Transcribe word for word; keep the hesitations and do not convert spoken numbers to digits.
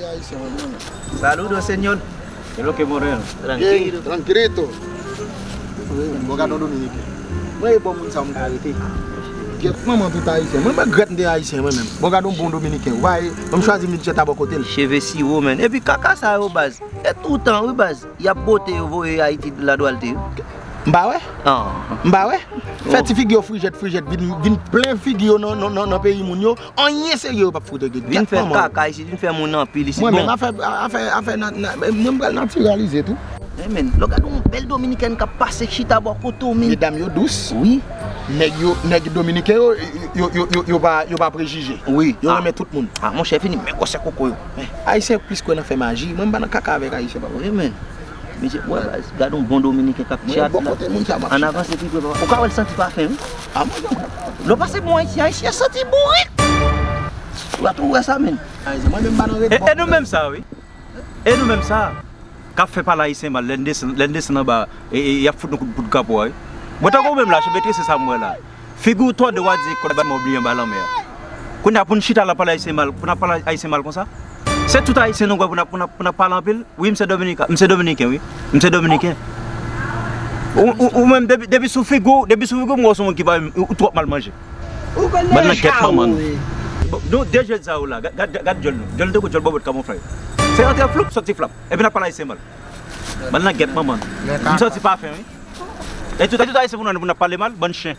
Ayisyen, mwen, mwen. Saludos, señor. De lo que morreu. Tranquilo. Tranquilito. Wi, bon, gade yon Dominiken. Mwen, e bon moun sa, m ka rete. Gyèt manman tout Ayisyen. Mwen, mwen regrèt m te Ayisyen, mwen menm. Bon, gade yon bon Dominiken. Ou pa, mwen chwazi m vin chita bò kote l. Cheve siwo, man. Epi kaka sa yo, baz. E toutan, wi, baz. Y ap bote yo voye Ayiti la dwal te, wi. M pa wè. Ah. M pa wè. Fè ti figi yo frijèt, frijèt, vin, vin plen figi yo nan, nan, nan, nan peyi moun yo. Anyen serye yo p ap fout regle. Vin fè kaka isit, vin fè moun anpil isit. Mwen menm afè, afè, afè, mwen m pral natiralize tou. Men, men, lè w gade yon bèl Dominikèn k ap pase chita bò kote w, men. Medam yo dous. Wi. Nèg yo, nèg Dominiken yo, yo, yo, yo, yo pa, yo pa prejije. Wi. Yo renmen tout moun. Ah, monchè, fini, men gwosè koko yo. Ayisyen plis kwè nan fè maji. Mwen m pa nan kaka avèk Ayisyen, papa. Wi, men. Mesye, wè, baz, gade yon bon Dominiken k ap tchat la. Ann avanse pi pre, papa. Ou ka wè l santi pafen, wi. Lè w pase bon Ayisyen, Ayisyen santi bourik. Ou pa twò wè sa, men. Mwen menm pa nan ret. E, e nou menm sa, wi. E nou menm sa. K ap fè pale Ayisyen mal, lè n desann, lè n desann anba, e, e, y ap fout nou kout poud kapo a, wi. Mwen tankou ou menm la, cheve trese sa m wè la. Figi w tòde w a di kòb mwen bliye anba lanmè a. Kounye a pou n chita la pale Ayisyen mal, pou n ap pale Ayisyen mal konsa? Se tout Ayisyen nou kwè pou n ap, pou n ap, pou n ap pale anpil? Wi, m se Dominika, m se Dominiken, wi. M se Dominiken. Ou, ou, ou menm, depi, depi sou figi w, depi sou figi w, m wè w se yon moun ki pa, ou, ou twòp mal manje. Bann nan gèt manman nou. Bon, nou de jèn sa yo la, gad, gad, gad djòl nou. Djòl nou tankou djòl bòbòt kamoflay. Se rantre floup, sòti flap. Epi n ap pale Ayisyen mal. Bann nan gèt manman nou. M santi pafen, wi. E tout, e tout Ayisyen pou nou, pou n ap pale mal, bann chen.